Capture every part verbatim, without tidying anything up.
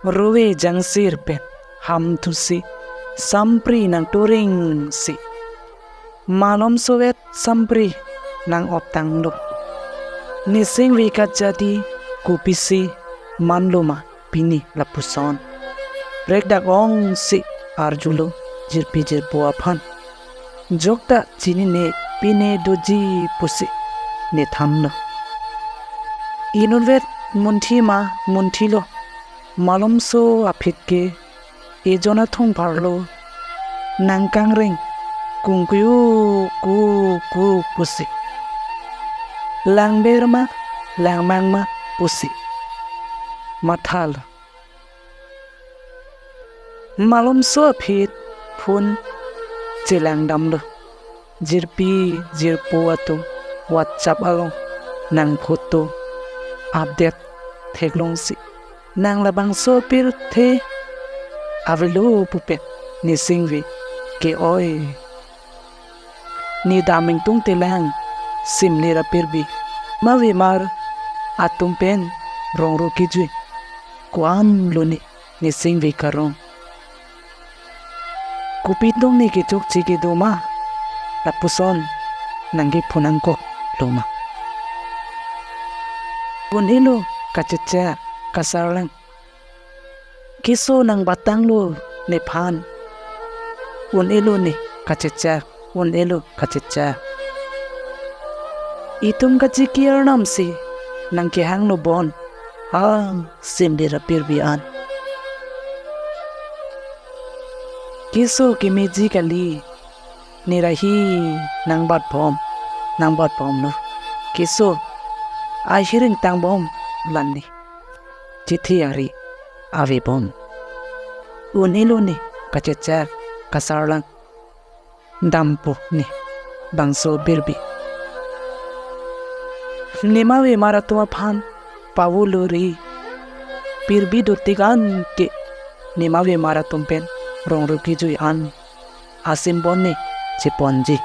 Ruve jangsir pen hamthusi sampri nangturingsi, malomsovet sampri nang-optanglo. Nisingve kachati kopisi manloma pini lapuson. Prekdak ongsi arjulo jirpi jirpo aphan. Jokta chinine pine doji pusi ne thanlo. Inutvet munthi ma munthilo, malomso aphit ke ejon athong pharlo nangkangreng kungkuyu ku ku pusi. Langber ma langmang ma pusi mathalo. Malomso aphit phone chelangdamlo. Jirpi jirpo atum WhatsApp along nang photo update theklongsi, nang labangso pirthe avelo pupen nisingve ke-oi. Ne dam ingtungtelang, simlir apirbi mavemar atum pen rongru kejui ko-anlo ne nisingve karong. Kopi tong ne kechokche kedo ma, lapuson nangkephonangkoklo ma. Un-elo kachechak kasarlang, keso nangbatanglo nephan. Un-elo ne kachechak, un-elo kachechak. Itum kachiki arnamsi nangkehanglo bon, ha, simlir apirbi an. Keso kemeji kali, ne rahi nangbatbom, nangbatbomlo. Keso ahiring tangbom, la ne chithi ari avebom. Un-elo ne kachechak kasarlang, dampo ne bangso pirbi. Ne mavemar atum aphan pavuluri, pirbi dotik an ke ne mavemar atum pen rongru kejui an asimbon ne cheponji.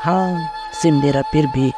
Ha, simlir apirbi